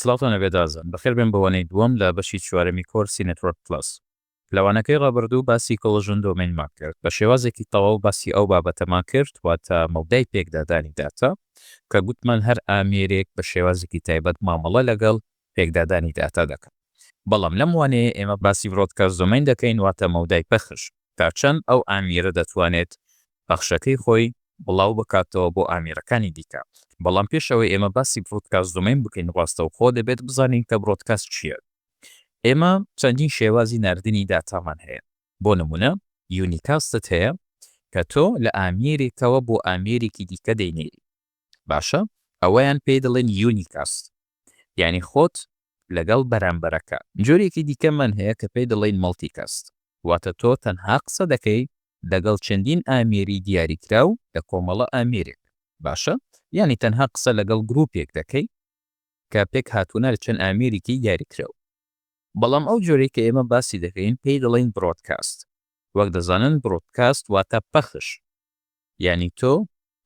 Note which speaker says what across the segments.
Speaker 1: سڵاوتان لەبێت ئازیزان، بەخێر بێن بۆ وانەی دووەم لە بەشی چوارەمی کۆرسی Network Plus. لە وانەکەی ڕابردوو باسی Collision Domain مان کرد، بە شێوازێکی تەواو باسی ئەو بابەتەمان کرد، واتە مەودای پێکدادانی داتا، کە گوتمان هەر ئامێرێک بە شێوازێکی تایبەت مامەڵە لەگەڵ پێکدادانی داتا دەکات. بەڵام لەم وانەیە ئێمە باسی Broadcast Domain دەکەین، واتە مەودای پەخش، تا چەند ئەو ئامێرە دەتوانێت پەخشەکەی خۆی بڵاو بکاتەوە بۆ ئامێرەکانی دیکە. بەڵام پێش ئەوەی ئێمە باسی Broadcast Domain بکەین ڕاستەوخۆ دەبێت بزانین کە Broadcast چییە. ئێمە چەندین شێوازی ناردنی داتامان هەیە. بۆ نموونە Unicast ت هەیە کە تۆ لە ئامێرێکەوە بۆ ئامێرێکی دیکە دەینێری. باشە ئەوەیان پێی دەڵێن Unicast یانی خۆت لەگەڵ بەرامبەرەکە. جۆرێکی دیکەمان هەیە کە پێی دەڵێین Multicast واتە تۆ تەنها قسە دەکەی لەگەڵ چەندین ئامێری دیاریکراو لە کۆمەڵە ئامێرێک باشە یانی تەنها قسە لەگەڵ گروپێک دەکەی کە پێکهاتوونە لە چەند ئامێریکی دیاریکراو. بەڵام ئەو جۆرەی کە ئێمە باسی دەکەین پێی دەڵێین Broadcast وەک دەزانن Broadcast واتە پەخش یانی تۆ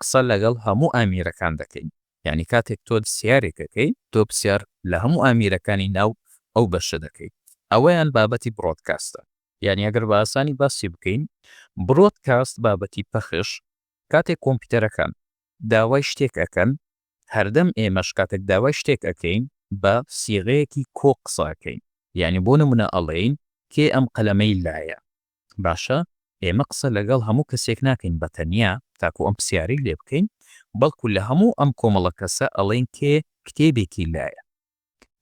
Speaker 1: قسە لەگەڵ هەموو ئامیرەکان دەکەی یانی کاتێک تۆ پسیارێک ئەکەی تۆ پسیار لە هەموو ئامیرەکانی ناو ئەو بەشە دەکەی ئەوەیان بابەتی Broadcast ە یانی ئەگەر بە ئاسانی باسی بکەین Broadcast بابەتی پەخش کاتێک کۆمپیوتەرەکان داوای شتێک ئەکەن هەردەم ئێمەش کاتێک داوای شتێک ئەکەین بە سیغەیەکی کۆ قسە ئەکەین یانی بۆ نمونە ئەڵێین کێ ئەم قەلەمەی لایە باشە ئێمە قسە لەگەڵ هەموو کەسێک ناکەین بە تەنیا تاکو ئەم پسیارەی لێ بکەین، بەڵکو لە هەموو ئەم کۆمەڵە کەسە ئەڵێین کێ کتێبێکی لایە.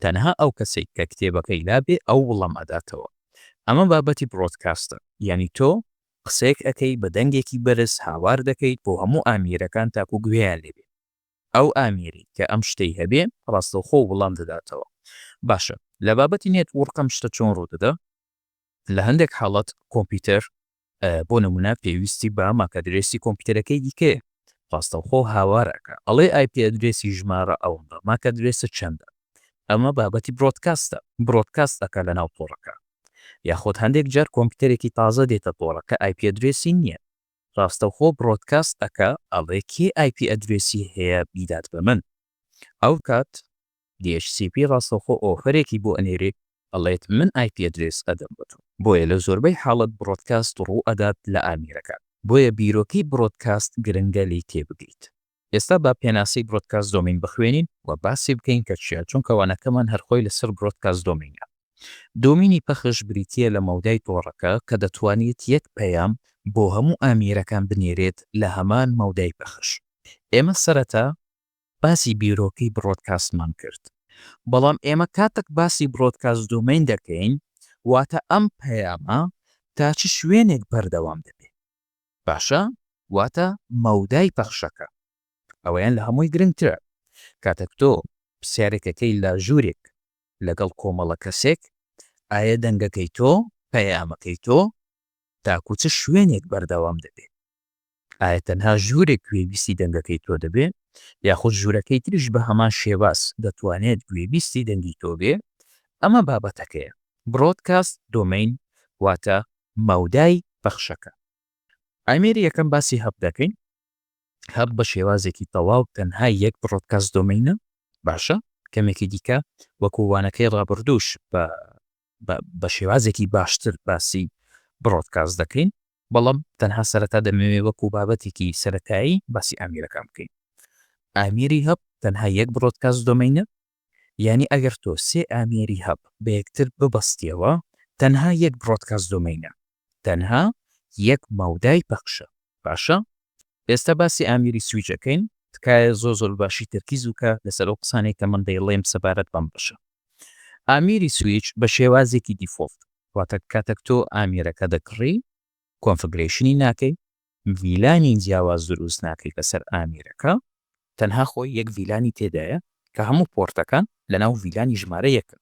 Speaker 1: تەنها ئەو کەسەی کە کتێبەکەی لابێ ئەو وڵام ئەداتەوە. ئەمە بابەتی Broadcast ە. یانی تۆ قسەیەک ئەکەی بە دەنگێکی بەرز هاوار دەکەیت بۆ هەموو ئامیرەکان تاکو گوێیان لێ بێ. ئەو ئامێرەی کە ئەم شتەی هەبێ ڕاستەوخۆ وڵام دەداتەوە. باشە لە بابەتی network ئەم شتە چۆن ڕوودەدا؟ لە هەندێک حاڵەت کۆمپیوتەر بۆ نمونە پێویستی بە MAC address ی کۆمپیوتەرەکەی دیکەیە ڕاستەوخۆ هاوار ئەکا ئەڵێ IP address ی ژمارە ئەوەندە MAC address ت چەندە ئەمە بابەتی Broadcast ە Broadcast ئەکا لە ناو تۆڕەکە یاخود هەندێک جار کۆمپیوتەرێکی تازە دێتە تۆڕەکە IP address ی نییە ڕاستەوخۆ Broadcast ئەکا ئەڵێ کێ IP address ی هەیە بیدات بە من ئەو کات DHCP ڕاستەوخۆ offer ێکی بۆ ئەنێرێ ئەڵێت من IP address ئەدەم بە تۆ. بۆیە لە زۆربەی حاڵەت Broadcast ڕوو ئەدات لە ئامیرەکان. بۆیە بیرۆکەی Broadcast گرنگە لێی تێبگەیت. ئێستا با پێناسەی Broadcast Domain بخوێنین و باسی بکەین کە چیە چونکە وانەکەمان هەر خۆی لەسەر Broadcast Domain ە. Domain ی پەخش بریتیە لە مەودای تۆڕەکە کە دەتوانێت یەک پەیام بۆ هەموو ئامیرەکان بنێرێت لە هەمان مەودای پەخش. ئێمە سەرەتا باسی بیرۆکەی Broadcast مان کرد، بەڵام ئێمە کاتەک باسی Broadcast Domain دەکەین واتە ئەم پەیامە تا چ شوێنێک بەردەوام دەبێ؟ باشە واتە مەودای پەخشەکە. ئەوەیان لە هەمووی گرنگترە. کاتەک تۆ پرسیارێک ئەکەی لە ژوورێک لەگەڵ کۆمەڵە کەسێک، ئایە دەنگەکەی تۆ، پەیامەکەی تۆ تاکو چ شوێنێک بەردەوام دەبێ؟ ئایا تەنها ژوورێک گوێبیستی دەنگەکەی تۆ دەبێ یاخود ژوورەکەی تریش بە هەمان شێواز دەتوانێت گوێبیستی دەنگی تۆ بێ؟ ئەمە بابەتەکەیە. Broadcast Domain واتە مەودای پەخشەکە. ئامێری یەکەم باسی Hub دەکەین. Hub بە شێوازێکی تەواو تەنها یەک Broadcast Domain ە. باشە کەمێکی دیکە وەکو وانەکەی ڕابردووش بە بە شێوازێکی باشتر باسی Broadcast دەکەین. بەڵام تەنها سەرەتا دەمەوێ وەکو بابەتێکی سەرەتایی باسی ئامێرەکان بکەین. ئامێری Hub تەنها یەک Broadcast Domain ە، یانی ئەگەر تۆ سێ ئامێری Hub بە یەکتر ببەستیەوە تەنها یەک Broadcast Domain ە، تەنها یەک مەودای پەخشە. باشە ئێستا باسی ئامێری سویچ ئەکەین، تکایە زۆر زۆر باشی تەرکیز بکە لەسەر ئەو قسانەی کە من دەیڵێم سەبارەت بەم بەشە. ئامێری سویچ بە شێوازێکی default واتە کاتەک تۆ ئامێرەکە دەکڕی configuration ی ناکەی VLAN ی جیاواز دروست ناکەی لەسەر ئامێرەکە تەنها خۆی یەک VLAN ی تێدایە کە هەموو port ەکان لەناو VLAN ی ژمارە یەکن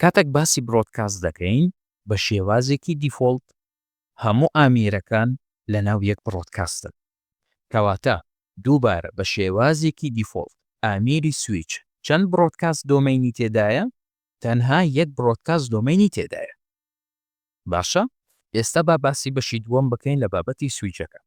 Speaker 1: کاتەک باسی Broadcast دەکەین بە شێوازێکی default هەموو ئامێرەکان لەناو یەک Broadcast ن کەواتە دووبارە بە شێوازێکی default ئامێری سویچ چەند Broadcast Domain ی تێدایە؟ تەنها یەک Broadcast Domain ی تێدایە. باشە ئێستا با باسی بەشی دووەم بکەین لە بابەتی سویچەکە.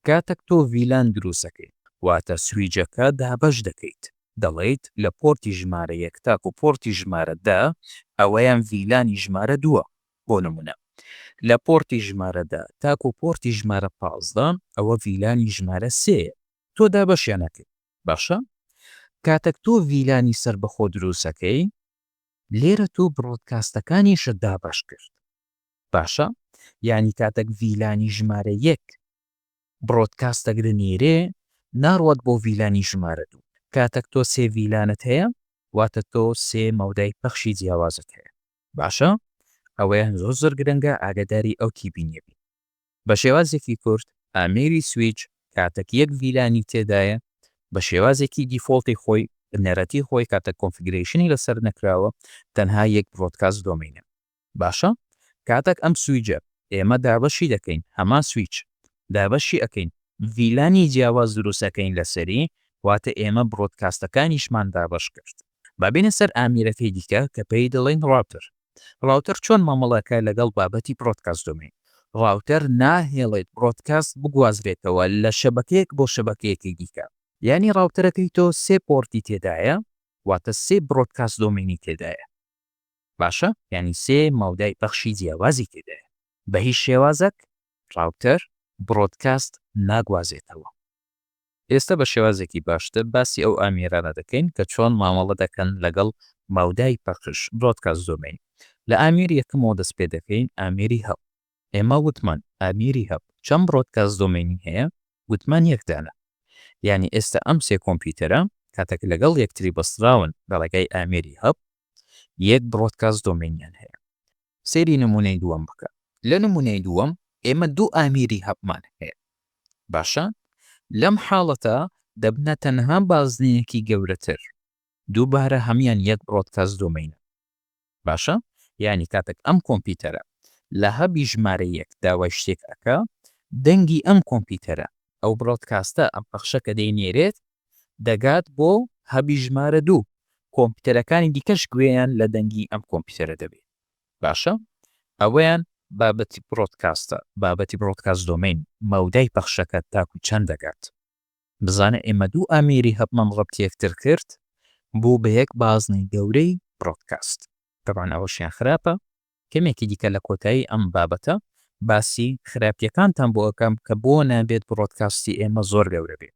Speaker 1: کاتەک تۆ VLAN دروست ئەکەیت واتە سویجەکە دابەش دەکەیت. دەڵێیت لە port ی ژمارە یەک تاکو port ی ژمارە 10 ئەوەیان VLAN ی ژمارە دووە بۆ نمونە لە port ی ژمارە 10 تاکو port ی ژمارە 15 ئەوە VLAN ی ژمارە سێیە تۆ دابەشیان ئەکەی باشە کاتەک تۆ VLAN ی سەربەخۆ دروسەکەی لێرە تۆ broadcast ەکانیشت دابەش کرد باشە یانی کاتەک VLAN ی ژمارە یەک broadcast ەک دەنێرێ ناڕوات بۆ VLAN ی ژمارە دوو. کاتەک تۆ سێ VLAN ت هەیە واتە تۆ سێ مەودای پەخشی جیاوازت هەیە. باشە ئەوەیان زۆر زۆر گرنگە ئاگاداری ئەو تیبینیە بی. بە شێوازێکی کورت ئامێری سویچ کاتەک یەک VLAN ی تێدایە بە شێوازێکی default ی خۆی بنەرەتی خۆی کاتەک configuration ی لەسەر نەکراوە تەنها یەک broadcast domain ە. باشە کاتەک ئەم سویجە ئێمە دابەشی دەکەین هەمان سویچ دابەشی ئەکەین VLAN ی جیاواز دروست ئەکەین لەسەری واتە ئێمە broadcast ەکانیشمان دابەش کرد با بێینە سەر ئامیرەکەی دیکە کە پێی دەڵێین router router چۆن مامەڵە ئەکا لەگەڵ بابەتی broadcast domain router ناهێڵێت broadcast بگوازرێتەوە لە شەبەکەیەک بۆ شەبەکەیەکی دیکە یانی router ەکەی تۆ سێ port ی تێدایە واتە سێ broadcast domain ی تێدایە باشە یانی سێ مەودای پەخشی جیاوازی تێدایە بە هیچ شێوازەک router broadcast ناگوازێتەوە. ئێستا بە شێوازێکی باشتر باسی ئەو ئامێرانە دەکەین کە چۆن مامەڵە دەکەن لەگەڵ مەودای پەخش، Broadcast Domain. لە ئامێری یەکەمەوە دەست پێ دەکەین، ئامێری hub. ئێمە وتمان ئامێری hub چەند broadcast domain ی هەیە؟ وتمان یەک دانە. یانی ئێستا ئەم سێ کۆمپیوتەرە کاتێک لەگەڵ یەکتری بەستراون لە ڕێگای ئامێری hub، یەک broadcast domain یان هەیە. سەیری نمونەی دووەم بکە. لە نمونەی دووەم ئێمە دوو ئامێری hub مان هەیە. باشە لەم حاڵەتە دەبنە تەنها بازنەیەکی گەورەتر. دووبارە هەموویان یەک broadcast domain ە. باشە یانی کاتێک ئەم کۆمپیوتەرە لە hub ی ژمارە یەک داوای شتێک ئەکا دەنگی ئەم کۆمپیوتەرە ئەو broadcast ە ئەم پەخشە کە دەینێرێت دەگات بۆ hub ی ژمارە دوو، کۆمپیوتەرەکانی دیکەش گوێیان لە دەنگی ئەم کۆمپیوتەرە دەبێت. باشە ئەوەیان بابەتی broadcast ە، بابەتی broadcast domain، مەودای پەخشەکە تاکو چەند دەگات. بزانە ئێمە دوو ئامێری hub مان ڕەبتی یەکتر کرد، بوو بە یەک بازنەی گەورەی broadcast. تەبعەن ئەوەشیان خراپە، کەمێکی دیکە لە کۆتایی ئەم بابەتە باسی خراپیەکانتان بۆ ئەکەم کە بۆ نابێت broadcast ی ئێمە زۆر گەورە بێت.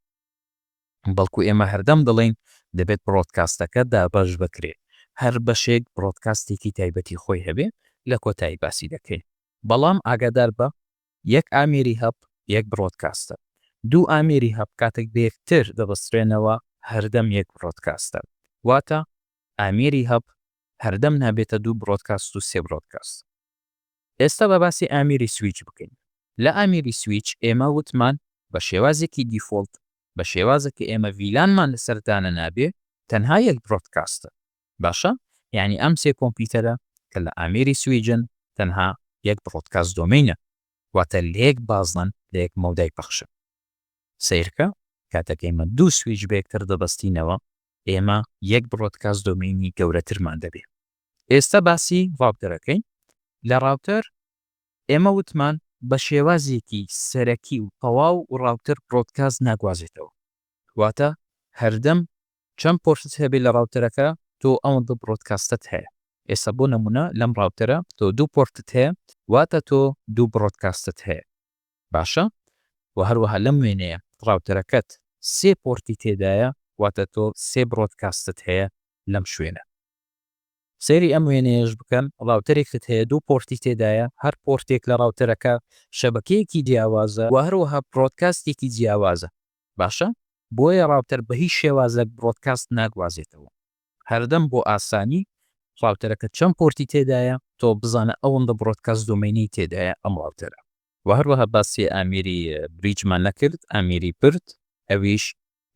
Speaker 1: بەڵکو ئێمە هەردەم دەڵێین دەبێت broadcast ەکە دابەش بکرێ هەر بەشێک broadcast ێکی تایبەتی خۆی هەبێ لە کۆتایی باسی دەکەین بەڵام ئاگادار بە یەک ئامێری hub یەک broadcast ە دوو ئامێری hub کاتێک بەیەکتر دەبەسترێنەوە هەردەم یەک broadcast ە واتە ئامێری hub هەردەم نابێتە دوو broadcast و سێ broadcast. ئێستا با باسی ئامێری سویچ بکەین. لە ئامێری سویچ ئێمە وتمان بە شێوازێکی default، بە شێوازێک کە ئێمە VLAN مان لەسەر دانەنابێ تەنها یەک broadcast ە. باشە؟ یانی ئەم سێ کۆمپیوتەرە کە لە ئامێری سویجن تەنها یەک broadcast domain ە. واتە لە یەک بازنەن، لە یەک مەودای پەخشن. سەیرکە کاتێک ئێمە دوو سویچ بەیەکتر دەبەستینەوە ئێمە یەک broadcast domain ی گەورەترمان دەبێ. ئێستا باسی router ئەکەین، لە router ئێمە وتمان بە شێوازێکی سەرەکی و تەواو router broadcast ناگوازێتەوە، واتە هەردەم چەند port ت هەبێ لە router ەکە تۆ ئەوەندە broadcast ت هەیە، ئێستا بۆ نمونە لەم router ە تۆ دوو port ت هەیە واتە تۆ دوو broadcast ت هەیە باشە، وە هەروەها لەم وێنەیە router ەکەت سێ port ی تێدایە واتە تۆ سێ broadcast ت هەیە لەم شوێنە. سەیری ئەم وێنەیەش بکەن، router ێکت هەیە دوو port ی تێدایە، هەر port ێک لە router ەکە شەبەکەیەکی جیاوازە و هەروەها broadcast ێکی جیاوازە، باشە بۆیە router بە هیچ شێوازێک broadcast ناگوازێتەوە، هەردەم بۆ ئاسانی router ەکە چەند port ی تێدایە تۆ بزانە ئەوەندە broadcast domain ی تێدایە ئەم router ە. وە هەروەها باسی ئامێری bridge مان نەکرد، ئامێری پرد، ئەویش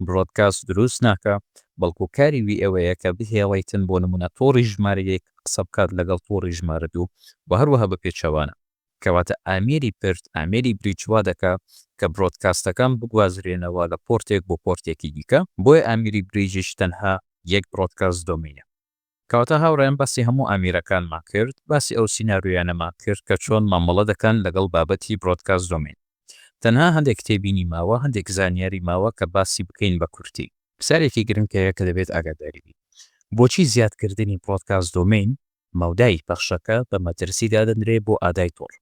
Speaker 1: broadcast دروست ناکا بەڵکو کاری وی ئەوەیە کە بهێڵیتن بۆ نمونە تۆڕی ژمارە یەک قسە بکات لەگەڵ تۆڕی ژمارە دوو و هەروەها بە پێچەوانە کەواتە ئامێری پرد ئامێری bridge وا دەکا کە broadcast ەکان بگوازرێنەوە لە port ێک بۆ port ێکی دیکە بۆیە ئامێری bridge یش تەنها یەک broadcast domain ە. کەواتە هاوڕێیان باسی هەموو ئامیرەکانمان کرد، باسی ئەو سیناریۆیانەمان کرد کە چۆن مامەڵە دەکەن لەگەڵ بابەتی broadcast domain. تەنها هەندێک تێبینی ماوە، هەندێک زانیاری ماوە کە باسی بکەین بە کورتی. پرسیارێکی گرنگ هەیە کە دەبێت ئاگاداری بین. بۆچی زیادکردنی broadcast domain مەودای پەخشەکە بە مەترسی دادەنرێ بۆ ئادای تۆڕ؟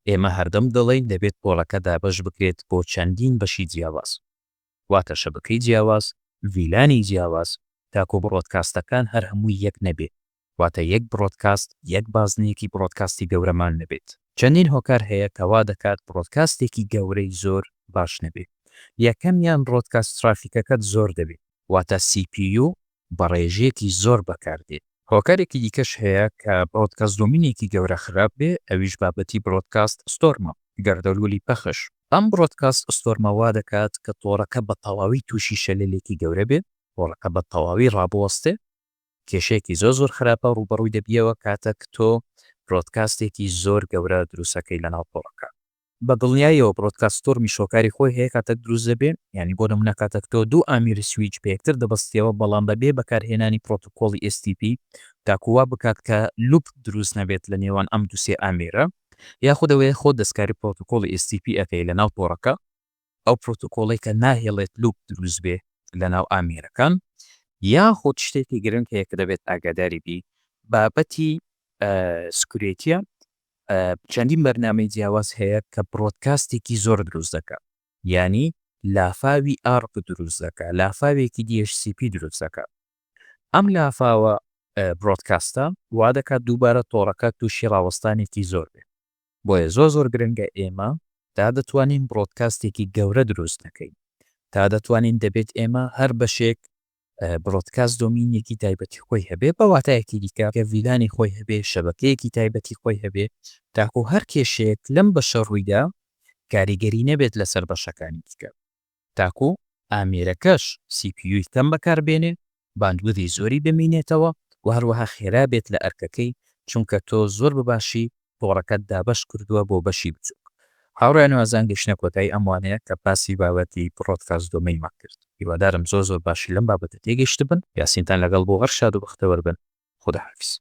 Speaker 1: ئێمە هەردەم دەڵێین دەبێت تۆڕەکە دابەش بکرێت بۆ چەندین بەشی جیاواز. واتە شەبەکەی جیاواز، VLAN ی جیاواز، تاکو broadcast ەکان هەر هەمووی یەک نەبێ، واتە یەک broadcast یەک بازنەیەکی broadcast ی گەورەمان نەبێت. چەندین هۆکار هەیە کە وا دەکات broadcast ێکی گەورەی زۆر باش نەبێ. یەکەمیان broadcast traffic ەکەت زۆر دەبێ. واتە CPU بە ڕێژەیەکی زۆر بەکار دێت. هۆکارێکی دیکەش هەیە کە broadcast domain ێکی گەورە خراپ بێ ئەویش بابەتی broadcast storm ە، گەردەلوولی پەخش. ئەم broadcast storm ە وا دەکات کە تۆڕەکە بە تەواوی تووشی شەلەلێکی گەورە بێ، تۆڕەکە بە تەواوی ڕابوەستێ، کێشەیەکی زۆر زۆر خراپە ڕووبەڕووی دەبیەوە کاتەک تۆ broadcast ێکی زۆر گەورە دروستەکەی لەناو تۆڕەکە. بە دڵنیاییەوە broadcast storm یش هۆکاری خۆی هەیە کاتەک دروست دەبێ، یانی بۆ نمونە کاتەک تۆ دوو ئامیری سویچ بە یەکتر دەبەستیەوە بەڵام بە بێ بەکارهێنانی پرۆتۆکۆڵی STP تاکو وا بکات کە loop دروست نەبێت لە نێوان ئەم دوو سێ ئامێرە یاخود ئەوەیە خۆت دەستکاری پرۆتۆکۆڵی STP ئەکەی لە ناو تۆڕەکە ئەو پرۆتۆکۆڵەی کە ناهێڵێت loop دروست بێ لە ناو ئامێرەکان یاخود شتێکی گرنگ هەیە کە دەبێت ئاگاداری بی بابەتی security یە چەندین بەرنامەی جیاواز هەیە کە broadcast ێکی زۆر دروست دەکا یانی لافاوی ARP دروست دەکا لافاوێکی DHCP دروست دەکا ئەم لافاوە broadcast ە وا دەکات دووبارە تۆڕەکە تووشی ڕاوەستانێکی زۆر بێ بۆیە زۆر زۆر گرنگە ئێمە تا دەتوانین broadcast ێکی گەورە دروست نەکەین تا دەتوانین دەبێت ئێمە هەر بەشێک broadcast domain ێکی تایبەتی خۆی هەبێ بە واتایەکی دیکە کە VLAN ی خۆی هەبێ شەبەکەیەکی تایبەتی خۆی هەبێ تاکو هەر کێشەیەک لەم بەشە ڕوویدا کاریگەری نەبێت لەسەر بەشەکانی دیکە تاکو ئامێرەکەش CPU ی کەم بەکار بێنێ bandwidth ی زۆری بمینێتەوە و هەروەها خێرا بێت لە ئەرکەکەی چونکە تۆ زۆر بە باشی تۆڕەکەت دابەش کردووە بۆ بەشی بچوک. هاوڕێیان ئازیزان گەیشتینە کۆتایی ئەم وانەیە کە باسی بابەتی broadcast domain مان کرد. هیوادارم زۆر زۆر باشی لەم بابەتە تێگەیشتبن. یاسینتان لەگەڵ بوو هەر شاد و بەختەوەر بن. خوداحافیز.